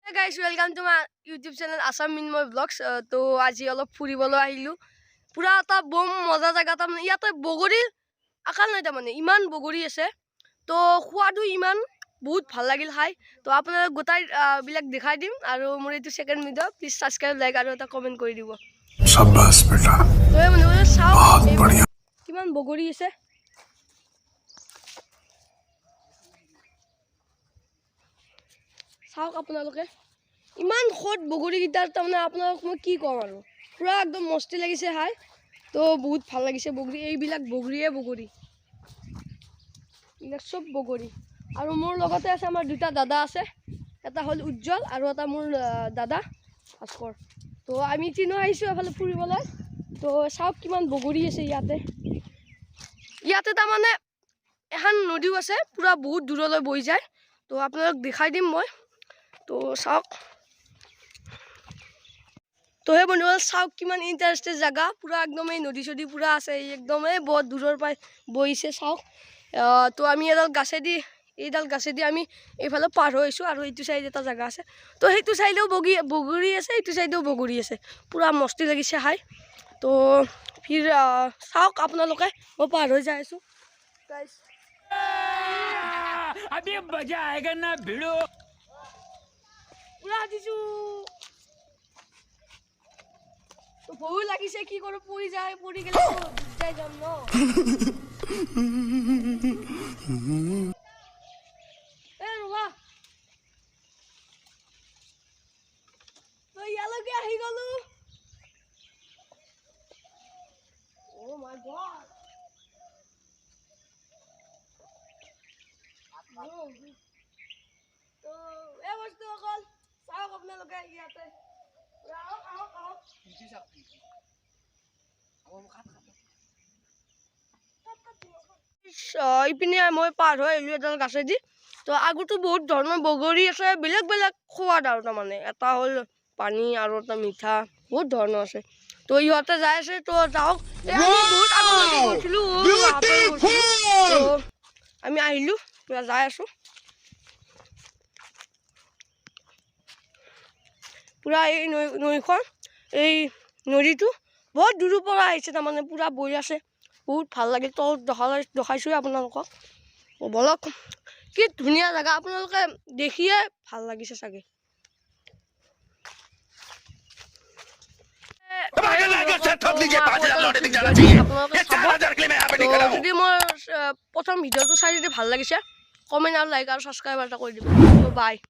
Guys, welcome to my YouTube channel Assam Minmoy blogs. তো আজি অলপ ফুৰিবলৈ আহিলোঁ। পূৰা এটা বম মজা জেগা। তাৰমানে ইয়াতে বগৰীৰ আকাল নাই, তাৰমানে ইমান বগৰী আছে। তো সোৱাদো ইমান, বহুত ভাল লাগিল খাই। তো আপোনালোক গোটেই বিলাক দেখাই দিম। আৰু মোৰ এইটো second video, please subscribe, like আৰু এটা কমেণ্ট কৰি দিব। शाबाश बेटा। তো এই মানুহবোৰে চাওক। बहुत এই बढ़िया। কিমান বগৰী আছে। চাওক আপোনালোকে, ইমান সোৱাদ বগৰীকেইটাৰ। তাৰমানে আপোনালোক মই কি ক'ম আৰু, পূৰা একদম মস্তি লাগিছে খাই। তো বহুত ভাল লাগিছে বগৰী। এইবিলাক বগৰীয়ে বগৰী, এইবিলাক চব বগৰী। আৰু মোৰ লগতে আছে আমাৰ দুটা দাদা আছে, এটা হ'ল উজ্জ্বল আৰু এটা মোৰ দাদা ভাস্কৰ। তো আমি তিনিও আহিছোঁ এফালে ফুৰিবলৈ। তো চাওক কিমান বগৰী আছে ইয়াতে। ইয়াতে তাৰমানে এখন নদীও আছে, পূৰা বহুত দূৰলৈ বৈ যায়। তো আপোনালোক দেখাই দিম মই। তো চাওক। তো সেই বন্ধুসকল, চাওক কিমান ইণ্টাৰেষ্টেড জেগা। পূৰা একদম এই নদী চদী পূৰা আছে, এই একদমেই বহুত দূৰৰ পৰাই বহিছে, চাওক। তো আমি এইডাল গাছেদি আমি এইফালে পাৰ হৈ আহিছোঁ। আৰু এইটো চাইড এটা জেগা আছে। তো সেইটো চাইডেও বগৰী আছে, এইটো চাইডেও বগৰী আছে। পূৰা মস্তি লাগিছে খাই। তো ফিৰ চাওক আপোনালোকে, মই পাৰ হৈ যাই আছোঁ, গাইছ। अभी मजा आएगा ना भिड़ू। পুৰা দিছোঁ। তো ভয়ো লাগিছে, কি কৰোঁ, পৰি যায়, পৰি গ'লে যাই যাম ন। এ ৰ'বা। তো ইয়ালৈকে আহি গ'লো। Oh my God. তো এই বস্তুসকল চাওক আপোনালোকে ইয়াতে। আহক, আহক, আহক। ইপিনে মই পাৰ হৈ আহিলোঁ এডাল গাছেদি। তো আগতো বহুত ধৰণৰ বগৰী আছে, বেলেগ বেলেগ সোৱাদ। আৰু তাৰমানে এটা হ'ল পানী আৰু এটা মিঠা, বহুত ধৰণৰ আছে। তো ইহঁতে যাই আছে, তো যাওক। এই আমি বহুত আগলৈকে গৈছিলোঁ, তো আমি আহিলোঁ, পুৰা যাই আছোঁ। পূৰা এই নৈখন, এই নদীটো বহুত দূৰৰ পৰা আহিছে, তাৰমানে পূৰা বৈ আছে। বহুত ভাল লাগিল। তলত দেখাইছোঁৱে আপোনালোকক। বলক, কি ধুনীয়া জেগা, আপোনালোকে দেখিয়ে ভাল লাগিছে চাগে। আপোনালোকে চাব। যদি মোৰ প্ৰথম ভিডিঅ'টো চাই যদি ভাল লাগিছে, কমেণ্ট আৰু লাইক আৰু ছাবস্ক্ৰাইব এটা কৰি দিব। বাই।